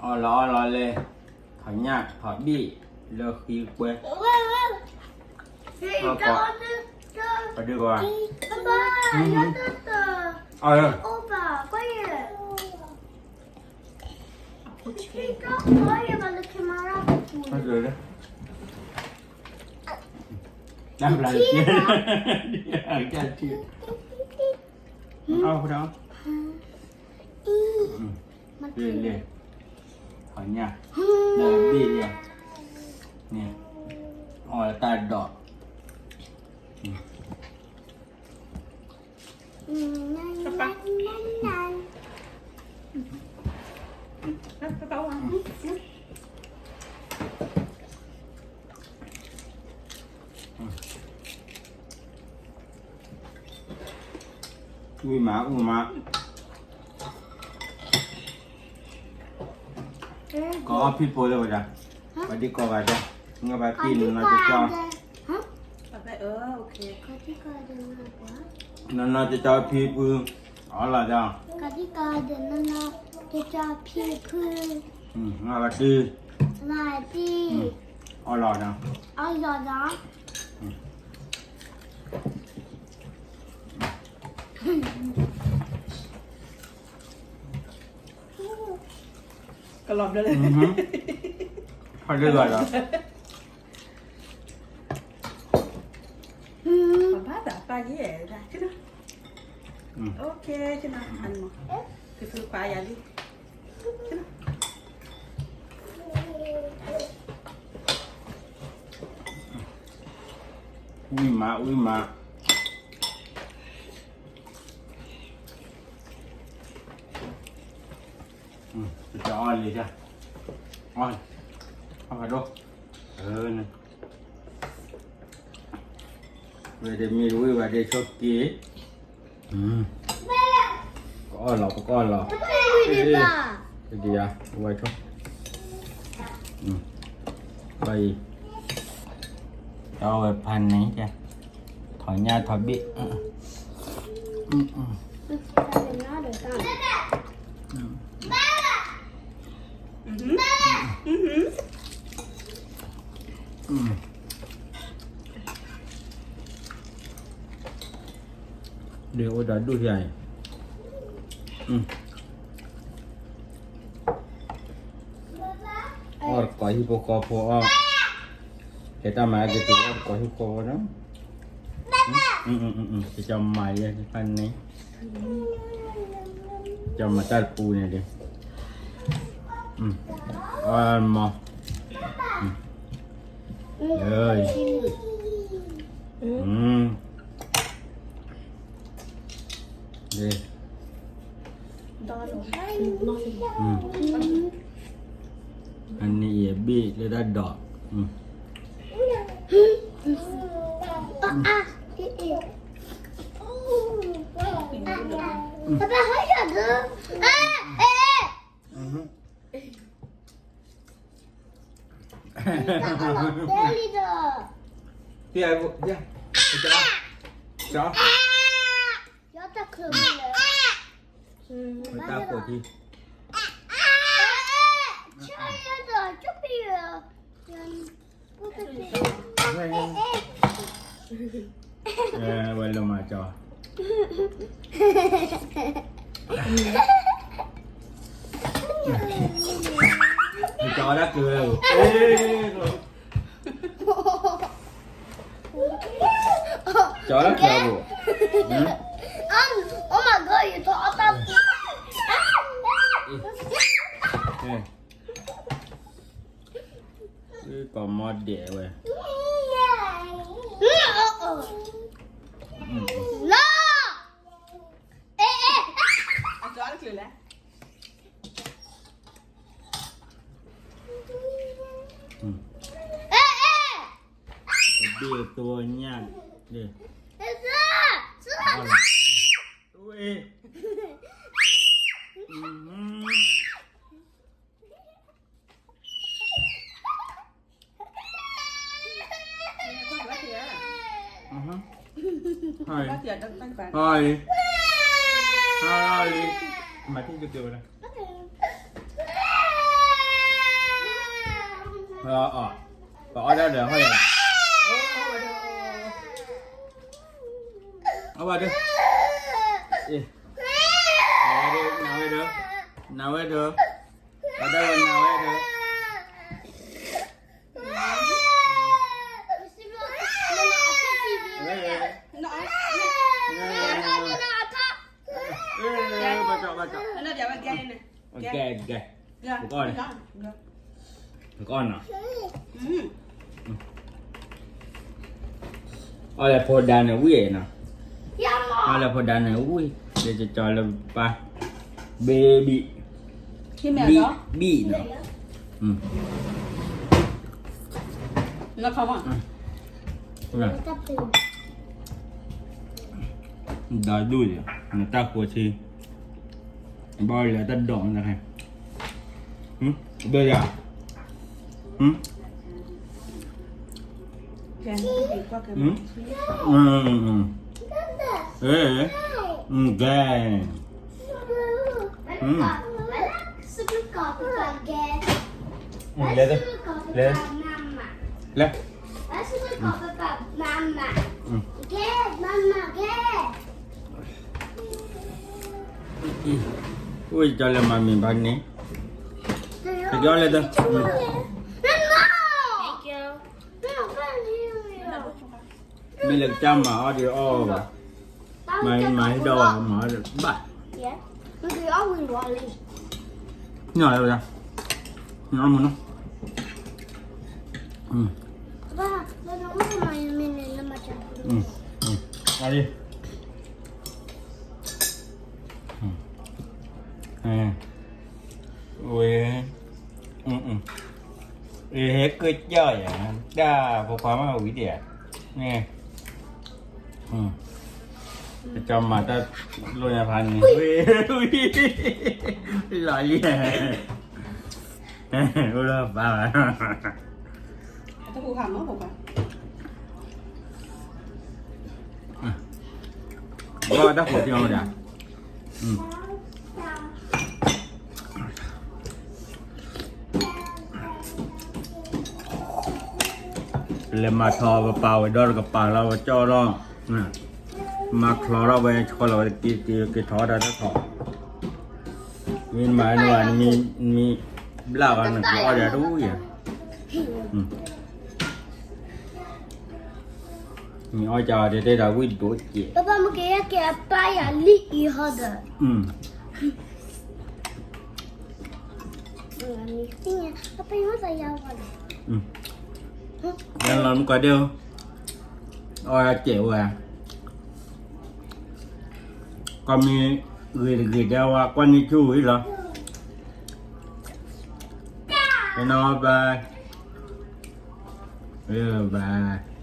အီၣ်လီၤအီလီၤလဲၣ်, ထီၣ်ညၣ်ထီၣ်ဘ့ၣ်လၢဃံကွဲ, အဒုးကီး, အီၣ်လၢ တၢ်ဘျါတက့ၢ်, အီၣ်ဒီး, ဘ့ၣ်လဲၣ်, ထီၣ်ညၣ်, ဘ့ၣ်လဲၣ်, န့ၣ်, အီၣ်တၢ်ဒိး ဝံၣ်မး အူမး, ကအီၣ်ဖံဖိလၢဝဲဒၣ်, ပှၤဒ်ကိးဂၤဒဲး, ငါဘၣ်တံၢ်နီၢ်နီၢ်ကၠီ, နီၢ်နီၢ်ကၠီဖံဖု, အီၣ်လီၤဒီး, နီၢ်နီၢ်ကၠီဖံဖု, ငါဘၣ်တံၢ်, အီၣ်လီၤဒီး, အီၣ်လီၤဒီး ကလီၤဘျၢလၢ, ဖးဒိၣ်လီၤဒီး, ဘၣ်သးပာ်ယဲၢ်ဒၣ်, ကသခွါယၤလံ, ဝံၣ်မး ဝံၣ်မး, တအီၣ်လံ, အီၣ်ဖးဒိၣ်, ဝဲဒၣ်မ့ၢ်တဝံၣ်ဘၣ်ဒဲးဆိက့ၤ, ကအီၣ်လီၤ ပကအီၣ်လီၤ, ဒ်ယၤ ဝဲဆိ, ဘၣ်အံၤ, တအီၣ်ဝဲဖးန့ၣ်, ထီၣ်ညၣ်ထီၣ်ဘ့ၣ် ဒ်အိၣ်ဒီးဒူၣ်ယၤအံၤ, အီၣ်တကိးဟံၣ်ဖိဃီဖိအီၣ်, ကဲတၢ်မၤက့ၤတုၤအီၣ်တကိးဟံၣ်ဖိဃီဖိဒီး, ကၠီမၤယဲၢ်ဖးန့ၣ်, ကၠီမၤတၢ်တပူၤန့ၣ်ဒီး, အီၣ်မး, အန့ၣ်အဘ့ၣ်လၢတၢ်ဒိး, တၢ်ခိၣ်ထံ, ဝဲလၢမၤကၠီ, ကၠီတၢ်ကျၢၤ, ကၠီတၢ်ကျၢၤဘိ, Oh my God, you talk about ကီၢ်မီဒဲးဝဲ, တဘ့ၣ်သဝီညၣ်, ဝဲ ဟါလံ, ဟါလံ, မၤထံၣ်ကတၢၢ်ဝဲဒၣ်, အီၣ်, ပအီၣ်ဒၣ်ဒီးဟီၣ်ယၤ, အီၣ်ဘၣ်ဒီး, နဝဲဒီး, နဝဲဒီး, အီၣ်ဒၣ်ဝဲနဝဲဒီး, ဘၣ်ကီး, ဘၣ်ကီး, ပကအီၣ်န့ၣ်, ပကအီၣ်န့ၣ်, အီၣ်လၢဖိဒါန့ၣ်ဝံၣ်နီၤ, အီၣ်လၢဖိဒါန့ၣ်ဝံၣ်, လၢကကီလၢပၢ်, ဘ့ဘံၣ်, ဘံၣ်, ဘံၣ်နီၤ, ဒီဒူၣ်ဒီး နတၢ်ဃိဆံ, ဘၣ်လၢတၢ်ဒိးနတၢ်ခဲ, ဘၣ်ယၤ, ကဲ, လဲၤ, လဲၤ, လဲၤ, အိၣ်ကီလၢမၤမ့ၢ်ဘၣ်န့ၣ်, ကကီလဲၤတၢ်, မ့ၢ်လၢကစၢ်မၤအီၣ်ဒံးအီၣ်ဘၣ်, မၤမၤဟ့ၣ်ဒီးမၤအီၣ်ဒံးဘၣ်, နလၢ, နအီၣ်မနီၤ, အါဒံး, ဝဲ, အဟဲကစၢ်ယၤ, တၢ်ဖိခွါမးဝံၤဒံး, န့ၣ်, ကစၢ်မၤတၢ်လိၣ်ညါဖးန့ၣ်, ဝံၤ, လီၤလံ, အိၣ်လီၤဘၣ်ဘၣ်, ဘၣ်တၢ်ဃိးထံအီၤမဒၤ, လဲၤမၤထီၣ်ပပာ်ဝဲဒီးတကပၤလီၤ ပကၠီၣ်လီၤ, မၤချီထီၣ်ဝဲ ဆှီလီၤဝဲတက့ၤ က့ၤထီၣ်ဝဲဒၣ်တၢ်ထီၣ်, မ့ၢ်မၤန့ၢ်ဘၣ် နမ့ၢ်ဘျၣ်ဘၣ် နကအီၣ်ဒီးတအိၣ်ယၤ, မ့ၢ်အီၣ်ကဒီးတဲဒၣ်ဝံၣ်ဒိၣ်ကဲး, ပပၢ်မ့ၢ်ကဲကဲအပၢ်ယၤလံအံၤဟီဒီး, လၢမုၢ်ကီၢ်ဒဲး, အီၣ်ကဲးဝဲ, ကီၢ်မ့ၢ်ဂ့ၤတဂ့ၤဒဲးဝဲကွၢ်န့ၢ်ဆူၣ်ဝံၤလီၤ, ကနီဘၣ်, ဘၣ်